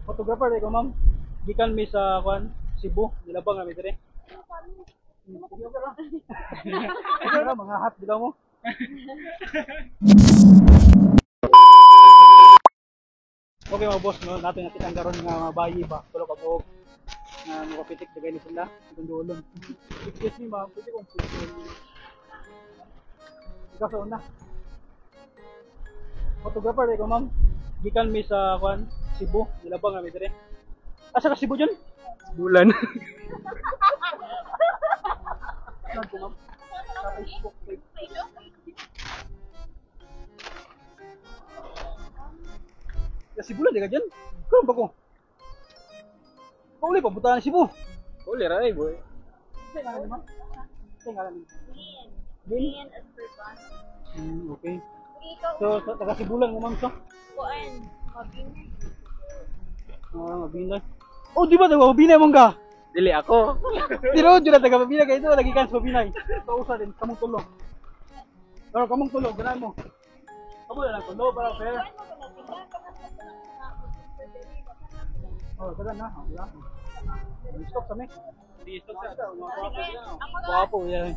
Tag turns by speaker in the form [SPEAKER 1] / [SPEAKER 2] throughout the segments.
[SPEAKER 1] Photographer ko, ma'am. Gikan mi sa kwan, Cebu, nilabang kami dire. Sige, okay ra. Okay ra, mga hat bilaw mo. Okay mga boss, no, natin nakita ang karon nga mga bayi ba, tulo ka buok nga makapitik dagay ni sila, itong duolon. Excuse me ma'am, pwede kong picture. Ikaw sa una. Photographer ko, ma'am. Gikan mi sa kwan, Cebu, nilabang kami dire. Asa ka Cebu dyan?
[SPEAKER 2] Bulan.
[SPEAKER 1] Saan ko, ma'am? Sa Facebook page. Ya, Cebu lang di ka dyan? Karon ba ko? Pauli pa, buta na Cebu.
[SPEAKER 2] Uli ra eh, boy.
[SPEAKER 1] Sa ngalan ma'am? Sa ngalan mo?
[SPEAKER 3] Lin.
[SPEAKER 1] Lin?
[SPEAKER 3] Lin Esperban.
[SPEAKER 1] Okay.
[SPEAKER 3] Ikaw,
[SPEAKER 1] So, taga Cebu lang mo, ma'am, so?
[SPEAKER 3] kuan. Mabinay.
[SPEAKER 1] Ah, Mabinay. Oh, di ba taga Mabinay mong ka?
[SPEAKER 2] Dili ako.
[SPEAKER 1] Tinuod yun na taga Mabinay kay ito lagi kan sa Mabinay. Kausa din kamong tulo. Pero kamong tulo ganahan mo. Kamo na lang tulo para fair.
[SPEAKER 3] Kuan mo ba na tingnan ka man sa mga
[SPEAKER 1] Oh, taga na. Oh, wala. Stop sa me.
[SPEAKER 2] Di stop sa.
[SPEAKER 3] Sige, ako na.
[SPEAKER 1] Guwapo yan.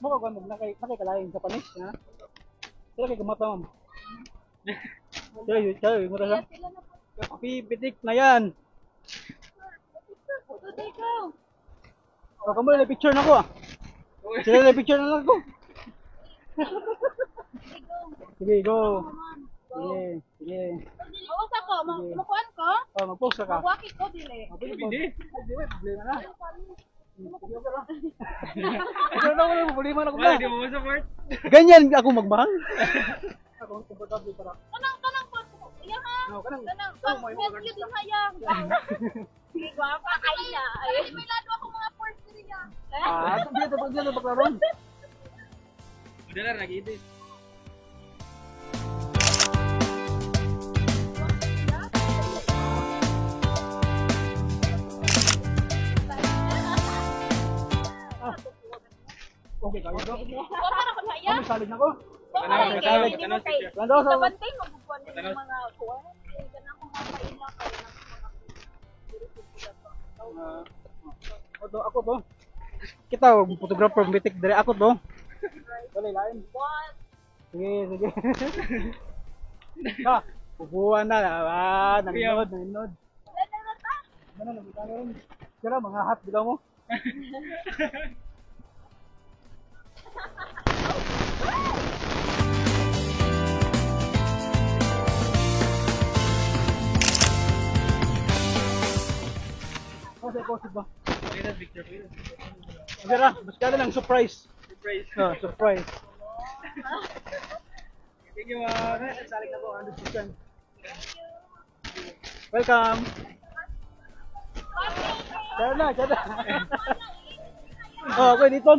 [SPEAKER 1] Mo ka mo nakay nakay kalain sa panis ha. Sila kay kumata, ma'am. Sila yun, sila yung mata siya.
[SPEAKER 3] Sila na po.
[SPEAKER 1] Kapi, pitik na yan.
[SPEAKER 3] Ito, ikaw.
[SPEAKER 1] O, kamo na picture na ko ah. Sila na picture na lang ko. Sige, go. Sige, sige.
[SPEAKER 3] Oo, sa ko. Makuan ko?
[SPEAKER 1] Oh, mag-post ka.
[SPEAKER 3] Magwaki ko, dili.
[SPEAKER 1] Oh, pwede ba?
[SPEAKER 2] Hindi.
[SPEAKER 1] Hindi, may problema na. Sige, okay lang. Ikaw na, wala problema na ko
[SPEAKER 2] Wala,
[SPEAKER 1] na.
[SPEAKER 2] di mo support.
[SPEAKER 1] Ganyan ako magmahal. Ako komportable para.
[SPEAKER 3] Kanang, kanang, iya ha.
[SPEAKER 1] No, kanang.
[SPEAKER 3] Kanang,
[SPEAKER 1] kanang may
[SPEAKER 3] pag
[SPEAKER 1] mga
[SPEAKER 3] yun din hayang. Sige, gwapa kayo na. Ay, may lado ako mga pork niya.
[SPEAKER 1] Ah, ito dito pag dito baklaron.
[SPEAKER 2] Udah lah lagi itu.
[SPEAKER 1] Ah. Okay kayo to.
[SPEAKER 3] Gwapa ra ko hayang.
[SPEAKER 1] Kami salig na ko.
[SPEAKER 3] Gwapa ra
[SPEAKER 2] Tanaw,
[SPEAKER 3] kay
[SPEAKER 2] tanaw,
[SPEAKER 3] kay.
[SPEAKER 1] Lando
[SPEAKER 3] Sa
[SPEAKER 1] sa
[SPEAKER 3] bantay magbubuan din yung mga kuwan. Kay kanang mga paila kay nang mga
[SPEAKER 1] Ah, ako to, ako to. Kita photographer mitik dire ako to. Wala lain.
[SPEAKER 3] What?
[SPEAKER 1] Sige, sige. Ha, upuan na. Ah, nanonood, nanonood.
[SPEAKER 3] Wala na ta.
[SPEAKER 1] Ano na, nakita rin. Kira, mga hat bilaw mo. Oh, sa ikaw, ba?
[SPEAKER 2] Pakita picture, pakita.
[SPEAKER 1] Kira, mas kada lang surprise.
[SPEAKER 2] Surprise.
[SPEAKER 1] Oh, surprise.
[SPEAKER 2] Thank you, ma'am.
[SPEAKER 1] Salig na po, 100%. Welcome. Tara na, tara. Oh, okay, dito.